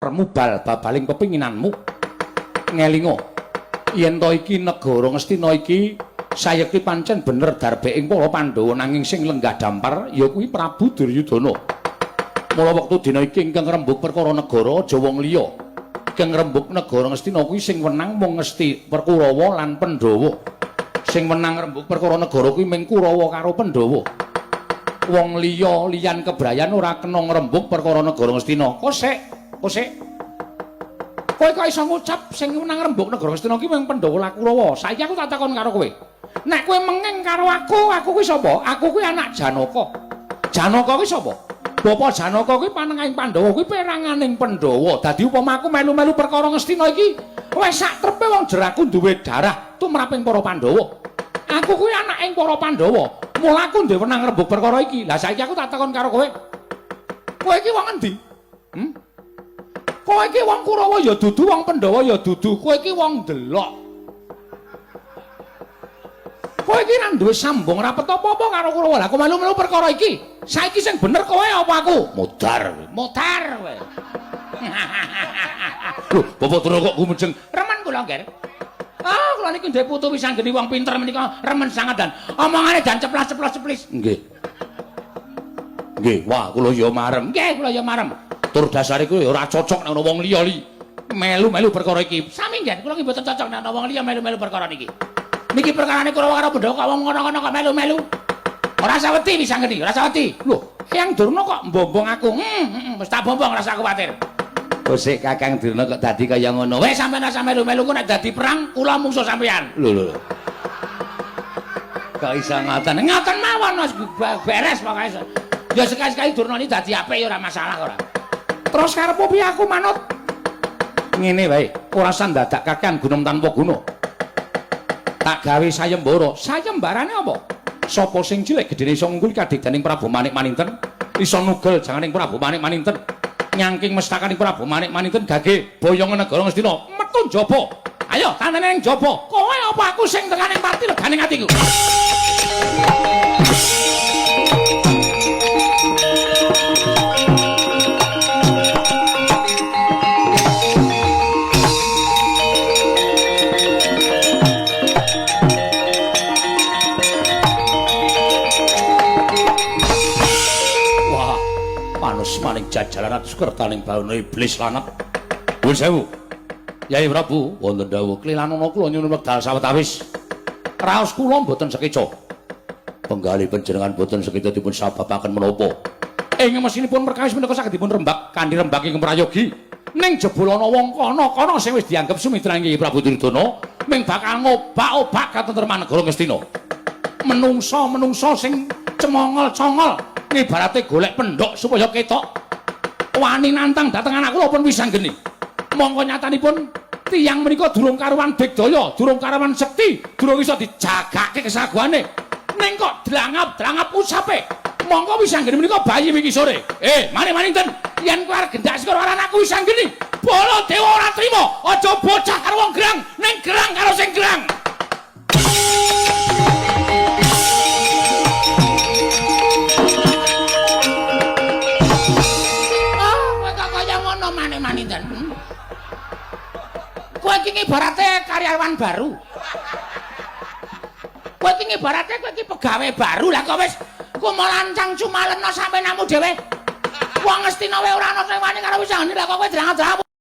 Mubal babaling pepinginanmu. Ngelinga yen to iki negara Ngastina iki sayekti pancen bener darbeking para Pandhawa, nanging sing lenggah dampar ya kuwi Prabu Duryudana. Mula wektu dina iki ingkang rembug perkara negara aja wong liya. Ingkang rembug negara Ngastina kuwi sing wenang mung Ngesti Kurawa lan Pandhawa. Sing wenang rembug perkara negara kuwi mung Kurawa karo Pandhawa. Wong liya liyan kebrayan ora kena ngrembug perkara negara Ngastina. Kosek, kosek. Kowe kok iso ngucap sing wenang rembug negara Ngastina ki mung Pandhawa lan Kurawa. Saiki aku tak takon karo kowe. Nek kowe mengeng karo aku, aku kuwi sapa? Aku kuwi anak Janaka. Janaka kuwi sapa? Bapa Janaka kuwi panengahing Pandhawa, kuwi peranganing Pandhawa. Dadi upama aku melu-melu perkara Ngastina iki, wis sak trepe wong jeraku duwe darah tumraping para Pandhawa. Aku kuwi anaking para Pandhawa. Mula aku duwe wenang rembug perkara iki. Lah saiki aku tak takon karo kowe. Kowe iki wong endi? Hmm? Kowe iki wong Kurawa ya dudu, wong Pandhawa ya dudu. Kowe iki wong delok. Kowe iki ra duwe sambung rapet apa-apa karo Kurawa. Lah kok melu-melu perkara iki? Saiki sing bener kowe apa aku? Modar. Modar kowe. Lho, Bapak Durna kok gumejeng. Remen kula, Ngger. Ah, kula niku ndek putu wisanggeni wong pinter menika remen sangat dan omongane jan ceplas-ceplos ceplis. Nggih. Nggih, wah kula ya marem. Nggih, kula ya marem. Tur dasare kuwi ora cocok nek ana wong liya li. Melu-melu perkara iki. Sami nggih, kula nggih mboten cocok nek ana wong liya melu-melu perkara niki. Niki perkarane Kurawa karo Pandhawa kok wong ngono-ngono kok melu-melu. Ora usah wedi wisanggeni, ora usah wedi. Lho, Eyang Durna kok mbombong aku. Wis tak bombong, ora usah kuwatir. Kosek Kakang Durna kok dadi kaya ngono. Wis sampeyan ora usah melu-melu, kok nek dadi perang kula mungsuh sampeyan. Lho lho. Kok iso ngoten? Ngoten mawon wis beres pokoke. Ya sekali-sekali Durna ini dadi apik ya ora masalah ora. Terus karepmu piye aku manut? Ngene wae, ora usah ndadak kakean gunung tanpa guna. Tak gawe sayembara. Sayembarane apa? Sapa sing cilik gedene iso ngunggul kadigdaning Prabu Manik Maninten, iso nugel janganing Prabu Manik Maninten, nyangking mestakaning Prabu Manik Maninten gage boyongan negara Ngastina metu njaba. Ayo tantene ning njaba. Kowe apa aku sing tekaning pati leganing atiku? Wah, panus maning jajalan atus kertaning bawana iblis lanat. Nuwun sewu. Yai Prabu, wonten dawuh klilanana kula nyuwun wekdal sawetawis. Raos kula mboten sekeca. Penggalih panjenengan mboten sekeca dipun sababaken menapa? Ing mesinipun perkawis menika saged dipun rembag kanthi rembag ing prayogi. Ning jebul ana wong kana-kana sing wis dianggep sumitraning Kyai Prabu Duryudana ming bakal ngobak-obak katentreman negara Ngastina. Menungsa-menungsa sing cemongol-congol ngibarate golek pendhok supaya ketok wani nantang dhateng anak kula pun wisanggeni. Mongko nyatanipun tiyang menika durung karuwan digdaya, durung karuwan sekti, durung iso dijagake kesaguhane. Ning kok dlangap-dlangap ucape. Mongko wisanggeni menika bayi wingi sore. Mane maninten, yen kowe arep gendak sekoro anakku wisanggeni, Baladewa ora trima. Aja bocah karo wong gerang, ning gerang karo sing gerang. Ah, kowe kok kaya ngono mane maninten. Kowe iki ngibarate karyawan baru. Kowe iki ngibarate kowe iki pegawe baru lah kok wis kumalancang cumalena sampenamu dhewe. Wong Ngastina wae ora ana sing wani karo wisanggeni lah kok kowe drang-drang.